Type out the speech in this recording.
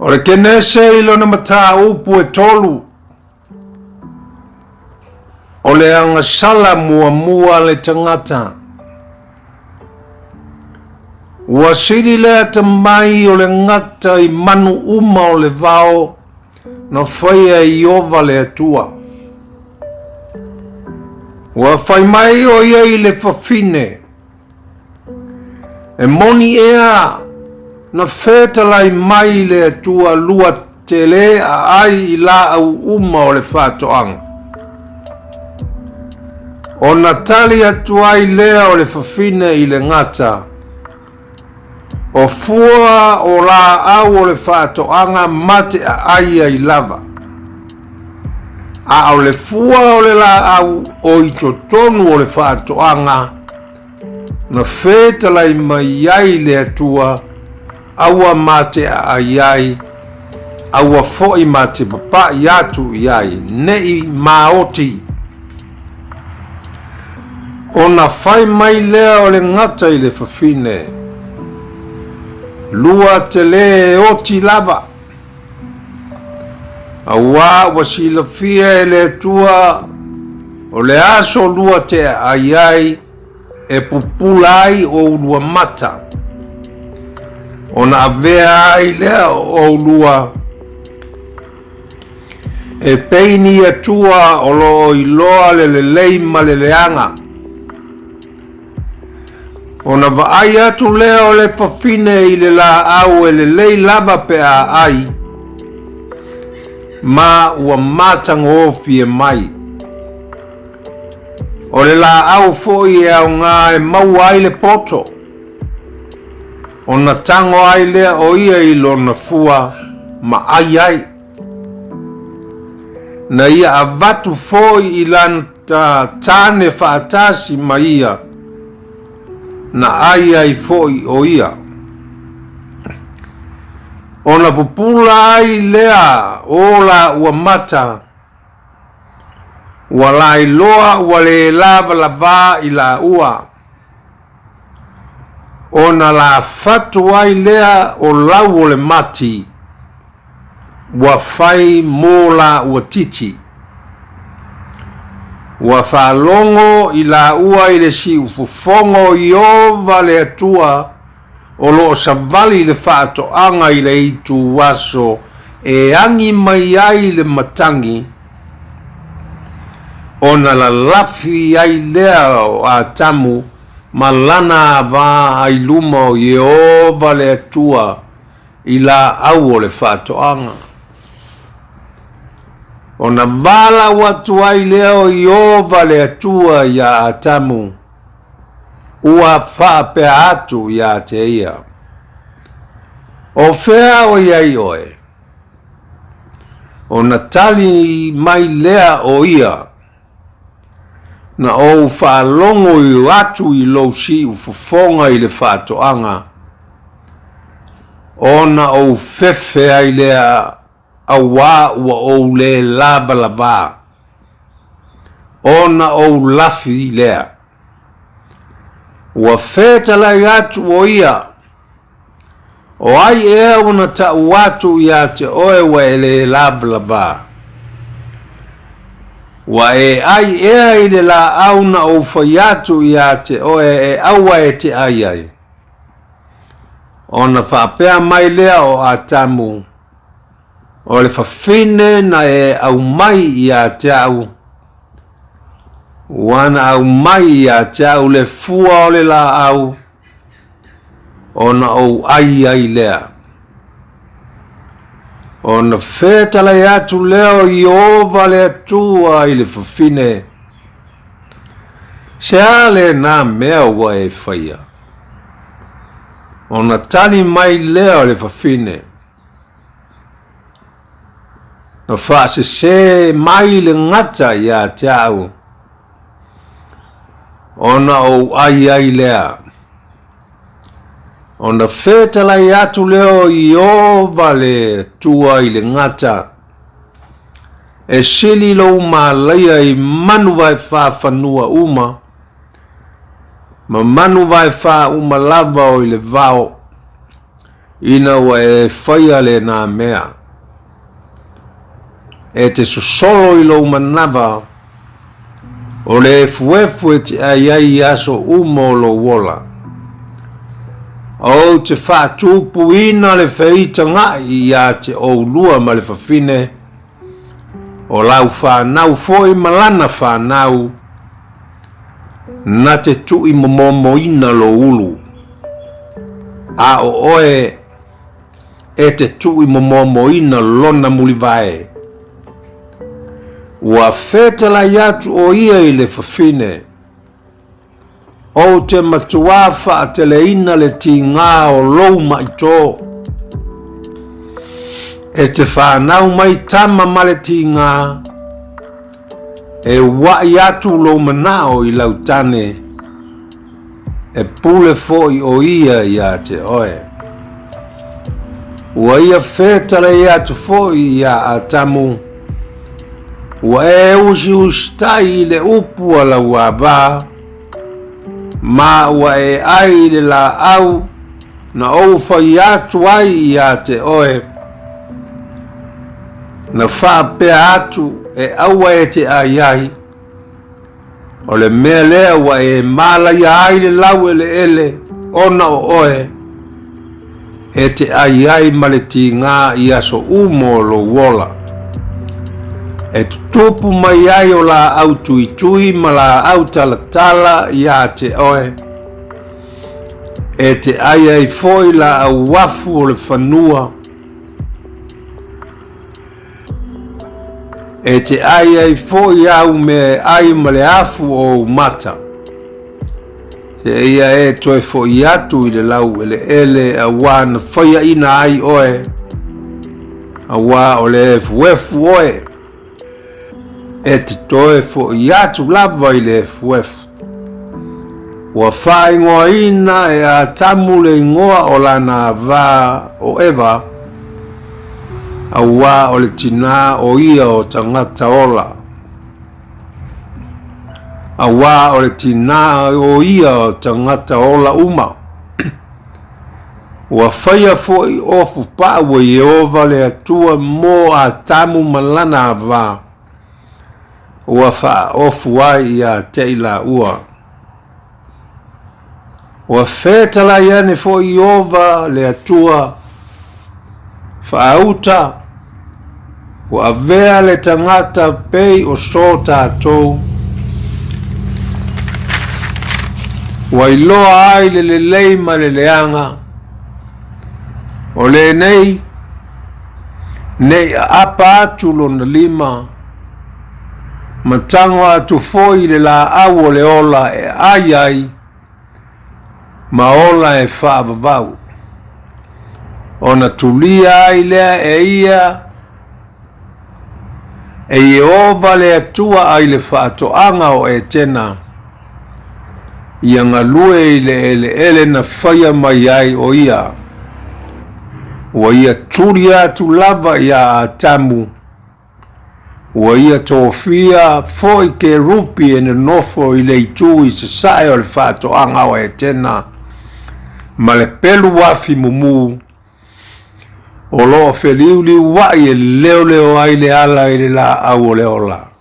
O le Kenese i lona mataupu e tolu, o le agasala muamua a le tagata. Ua sili le atamai o le gata i manu uma o le vao na faia e Ieova le Atua. Ua fai mai o ia i le fafine, E moni ea na fetalai mai le Atua lua te le aai i laau uma o le faatoaga. Ona tali atu ai lea o le fafine i le gata, O fua o laau o le faatoaga ma te aai ai lava. A o le fua o le laau o i totonu o le faatoaga, na fetalai mai ai le Atua, aua ma te aai ai, aua foi ma te papaʻi atu i ai, neʻi maoti. Ona fai mai lea o le gata i le fafine, Lua te lē oti lava, auā ua silafia e le Atua o le aso lua te aai ai e pupula ai oulua mata, ona avea ai lea o oulua e pei ni Atua o lo o iloa le lelei ma le leaga. Ona vaai atu lea o le fafine i le laau e lelei lava pe a ai, ma ua matagofie mai. O le laau foi e aoga e maua ai le poto, ona tago ai lea o ia i lona fua ma ai ai. Na ia avatu foi i lana tane faatasi ma ia, na ai ai foi o ia. Ona pupula ai lea o laua mata, ua laeloa ua le lavalavā i laua, ona lafatu ai lea o lau o le mati, ua fai mo laua titi. Ua faalogo i laua i le siufofoga o Ieova le Atua o lo o savali i le faatoaga i le ituaso e agi mai ai le matagi, ona lalafi ai lea o Atamu ma lana ava i luma o Ieova le Atua i laau o le faatoaga. Ona valaau atu ai lea o Ieova le Atua iā Atamu, ua faapea atu iā te ia, O fea o i ai oe? Ona tali mai lea o ia, Na ou faalogo atu i lou siufofoga i le faatoaga, ona ou fefe ai lea auā ua ou lē lavalavā, ona ou lafi lea. Ua fetalai atu o ia, O ai ea ua na taʻu atu iā te oe ua e lē lavalavā? Ua e ʻai ea i le lāʻau na ou fai atu iā te oe e aua e te ʻai ai? Ona faapea mai lea o Atamu, O le fafine na e aumai iā te aʻu, ua na aumai iā te aʻu le fua o le lāʻau, ona ou ʻai ai lea. Ona fetalai atu lea o Ieova le Atua i le fafine, Se a lena mea ua e faia? Ona tali mai lea o le fafine, Na faasesē mai le gata iā te aʻu, ona ou ʻai ai lea. Ona fetalai atu lea o Ieova le Atua i le gata, E sili lou malaia i manu vaefā fanua uma, ma manu vaefā uma lava o i le vao. Ina ua e faia lena mea, e te sosolo i lou manava, o le efuefu e te ai ai i aso uma o lou ola. Ou te faatupuina le feitagaʻi iā te oulua ma le fafine, o lau fanau foi ma lana fanau, na te tuʻimomomoina lou ulu, a o oe e te tuʻimomomoina lona mulivae. Ua fetalai atu ʻo ia i le fafine, Ou te matuā faateleina le tigā o lou maʻitō. E te whānau mai tama ma le tigā, e uaʻi atu lou manaʻo i lau tane, e pule foʻi ʻo ia iā te oe. Ua ia fetalai atu foʻi iā Atamu, Ua e usiusitai i le upu a lau ava, ma ua e ʻai i le lāʻau na ou fai atu ai iā te oe, na faapea atu e aua e te ʻai ai, O le mea lea ua e mālaia ai le laueleele ona o oe, e te ʻai ai ma le tigā i aso uma o lou ola. E tutupu mai ai o lāʻau tuitui ma lāʻau talatala iā te oe, e te ʻai ai foi lāʻau uafu o le fanua, E te ʻai ai foi āu mea e ʻai ma le afu o ou mata. Seia e toe foʻi atu i le laueleele auā na faiaʻina ai ʻoe, auā o le efuefu ʻoe. E te toe foʻi atu lava i le efuefu. Ua faaigoaina e Atamu le igoa o lana ava o Eva, auā o le tinā o ia o tagata ola. Auā o le tinā o ia o tagata ola uma. Ua faia foʻi ofu paʻu e Ieova le Atua mo Atamu ma lana ava. Ua faaofu ai iā te i lāua. Ua fetalai ane foʻi Ieova le Atua faauta, ua avea le tagata pei o so tatou, ua iloa ai le lelei ma le leaga, o lenei Nei aapa atu lona lima, ma tago atu foi i le lāʻau o le ola e ʻai ai, ma ola e faavavau. Ona tulia ai lea e ia e Ieova le Atua ai le faatoaga o Etena, ia galue i le eleele na faia mai ai ʻo ia. Ua ia tuli atu lava iā Atamu, ua ia tofia foi kerupi e nonofo i le itu i sasae o le faatoaga o Etena, ma le pelu afi mumu, o lo o feliuliuaʻi e leoleo ai le ala i le lāʻau o le ola.